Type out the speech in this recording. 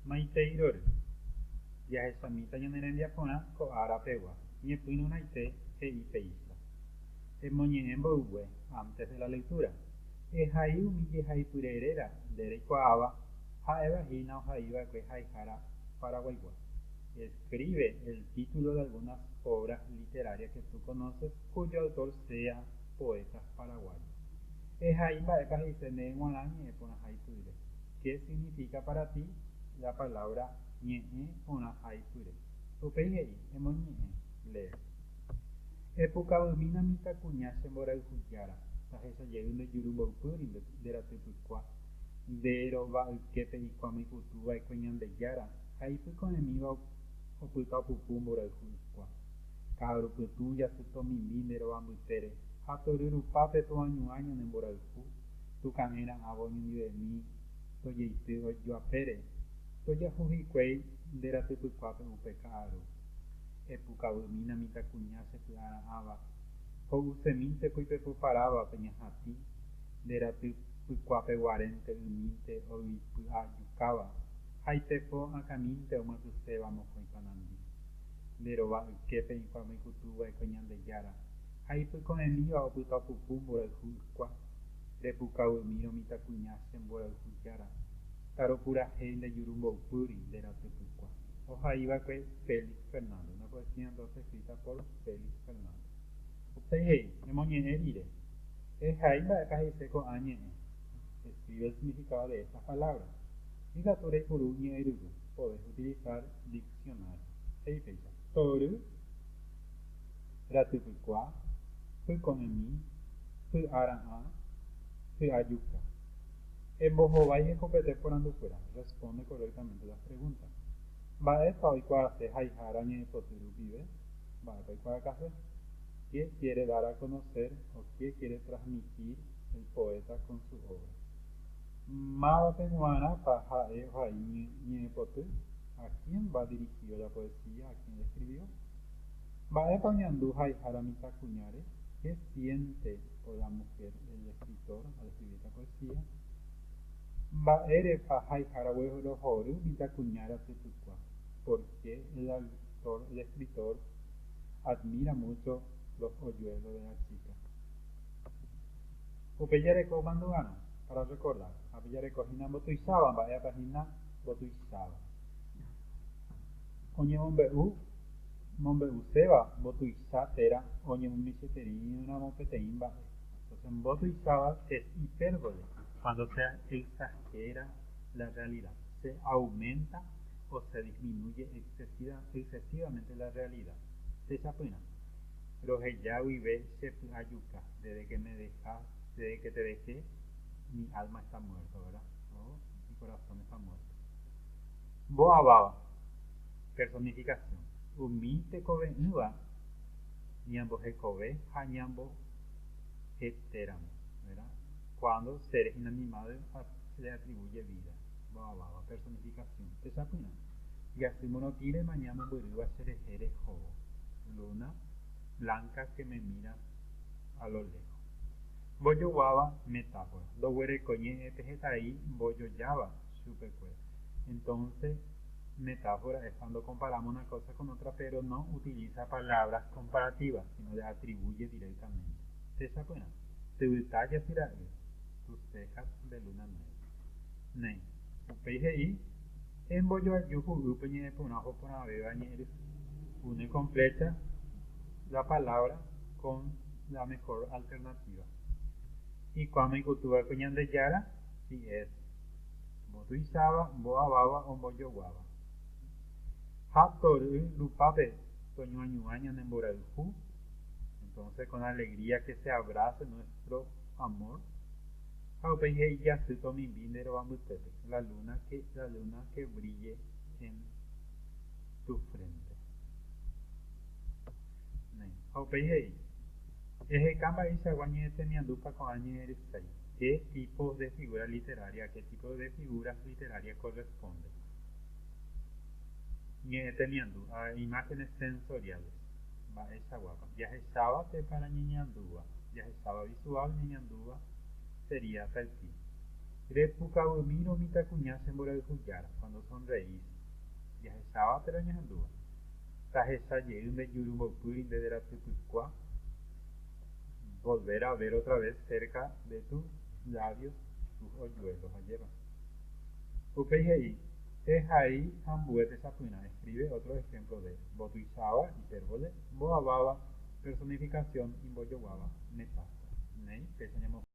Maitei rory. Jahechamíta ñane rembiaporã ko ára pegua. Ñepyrũrãite he'i péicha. Emoñe'ẽ mboyve, antes de la lectura. Ehai umi jehaipyre réra nde reikuaáva, ha'éva hína ohaiva'ekue haihára paraguaigua. Escribe el título de algunas obras literarias que tú conoces cuyo autor sea poetas paraguayos. Ehai mba'épa he'ise ndéve g̃uarã ñe'ẽ porãhaipyre. Qué significa para ti la palabra ñe'ẽ porãhaipyre? Upéi he'i, Emoñe'ẽ, lee. Epukavymína mitãkuña che mborayhujára, tahechajey nde juru mboypýri nde ratypykua, nde rova yképe ikuãme ikutuva'ekue Ñandejára ha ipyko'ẽmíva opyta opupu mborayhu ykua. Ka'aru pytũ jasy tomimbi nde rova mbytére ha tory rupápe toañuã ñane mborayhu, tuka'ẽ ra'ãvo oñondivemi tojeity ojoapére, tojahu hikuái nde ratypykuápe upe ka'aru. Epukavymína mitãkuña che py'ara'ãva, ho'usemínte ko ipepo paráva pe ñahatĩ, nde ratypykuápe guarénte ymínte oipy'ajukáva, ha ipepo akãmínte omyakyséva mokõi panambi. Nde rova yképe ikuãme ikutuva'ekue Ñandejára, ha ipyko'ẽmíva opyta opupu mborayhu ykua. Repukavymírõ mitãkuña che mborayhu jára, taropurahéi nde juru mboypýri nde ratypykua. Ohaiva'ekue Félix Fernández, una poesía entonces escrita por Félix Fernández. Upéi he'i, Emoñe'ẽ rire. Ehai mba'épa he'ise ko'ã ñe'ẽ. Escribe el significado de estas palabras. Ikatu reipuru ñe'ẽryru, podés utilizar diccionario. He'i péicha, Tory, ratypykua, pyko'ẽmi, py'ara'ã, py'ajuka. Embohovái hekopete porandukuéra. Responde correctamente las preguntas. Mba'épa oikuaase haihára ñe'ẽpoty rupive? Mba'épa oikuaakase? Qué quiere dar a conocer o qué quiere transmitir el poeta con su obra? Mávape g̃uarãpa ha'e ohai ñe'ẽpoty? A quién va dirigido la poesía? A quién la escribió? Mba'épa oñandu haihára mitãkuñáre? Qué siente por la mujer el escritor al escribir esta poesía? Mba'érepa haihára oguerohory mitãkuña ratypykua? Por qué el autor, el escritor, admira mucho los hoyuelos de la chica? Upéi jareko mandu'arã, para recordar, ápe jareko hína mbotuicháva, mba'épa hína mbotuicháva. Oñemombe'u mombe'uséva mbotuicha térã oñemomichĩetereíramo peteĩ mba'e. Entonces mbotuicháva es hipérbole cuando se exagera la realidad, se aumenta o se disminuye excesivamente la realidad. Techapyrã, Roheja guive che py'ajuka, desde que me dejas, desde que te dejé, mi alma está muerta, verdad? O mi corazón está muerto. Mbo'aváva, personificación, umi tekove'ỹva ñambohekove ha ñambohetéramo, verdad? Cuando seres inanimados se le atribuye vida. Mbo'aváva, personificación. Techapyrã, Jasy morotĩ remaña mombyrýva che rehe rehóvo, luna blanca que me miras a lo lejos. Mbojoguáva, metáfora. Ndoguerekói ñe'ẽte hetai mbojojáva chupekuéra. Entonces, metáfora es cuando comparamos una cosa con otra, pero no utiliza palabras comparativas, sino le atribuye directamente. Techapyrã, Tyvyta jasy ra'y, tus cejas de luna nueva. Néi. Upéi he'i, Embojoaju hu'ýpe ñe'ẽ porã oho porãvéva ñe'ẽry. Une completa la palabra con la mejor alternativa. Ikuãme ikutúva'ekue Ñandejára, si es mbotuicháva, mbo'aváva o mbojoguáva. Ha tory rupápe toñoañuã ñane mborayhu, entonces con alegría que se abrace nuestro amor. Ha upéi he'i jasy tomimbi nde rova mbytépe, la luna que la luna que brille en tu frente. Néi. Ha upéi he'i, Eheka mba'eichagua ñe'ẽtemiandúpa ko'ã ñe'ẽrysái, qué tipo de figura literaria, qué tipo de figuras literarias corresponde. Ñe'ẽtemiandu, a imágenes sensoriales, mba'eichaguápa. Jahecháva térã ñañandúva, jahecháva visual, ñañandúva sería táctil. Repukavymírõ mitãkuña che mborayhu jára, cuando sonreís, jahecháva térã ñahendúva. Tahechajey nde juru mboypýri nde ratypykua, volver a ver otra vez cerca de tus labios tus hoyuelos, ajépa. Upéi he'i, Ehai ambue techapyrã, escribe otro ejemplo de mbotuicháva, hipérbole, mboaváva, personificación, imbojoguáva, metáfora. Néi, péicha ñamohu'ã.